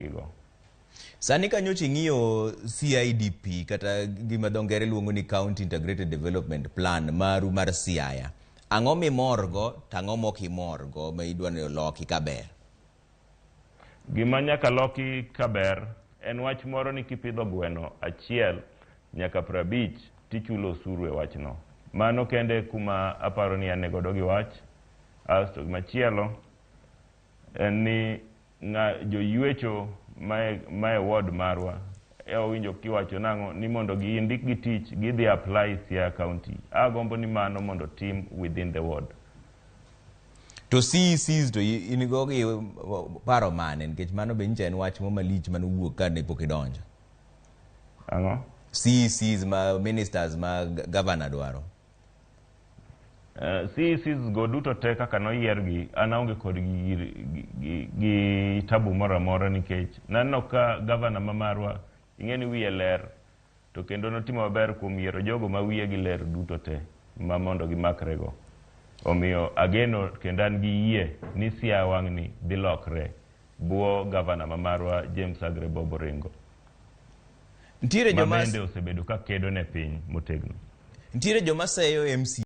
Gigo. Sani ka nyocha ing'iyo CIDP kata gima dho ngere luongo ni County Integrated Development Plan maru mar Siaya, ang'o mimorgo to ang'o mok imorgo ma idwa ni oloki kaber? Gima nyaka loki kaber en wach moro ni kipidho gweno achiel nyaka 50 tichulo osuru e wachno. Mano kende e kuma aparo ni ane godo gi wach. Asto gimachielo en ni ng'a joywecho mae mae ward marwa e owinjo kiwacho nang'o ni mondo gindik gi tich gidhi apply Siaya County. Agombo ni mano mondo tim within the ward. To CECs to in go gi paro mane nikech mano be nyicha en wach mo malich mane owuok ka ne pok idonjo. Ang'o? CECs ma ministers ma governor dwaro. CECs go duto te kaka noyiergi, an aonge kodgi gi, gi, gi, gi tabu moro amora nikech naneno ka gavana ma marwa ing'e ni wiye ler to kendo notimo maber kuom yiero jogo ma wiyegi ler duto te ma mondo gimakrego. Omiyo ageno kendo an gi yie ni Siaya wang'ni dhi lokre bwo gavana ma marwa James Aggrey Bob Orengo. Nitiere Ma joma bende osebedo ka kedo ne piny motegno. Nitiere joma seyo MC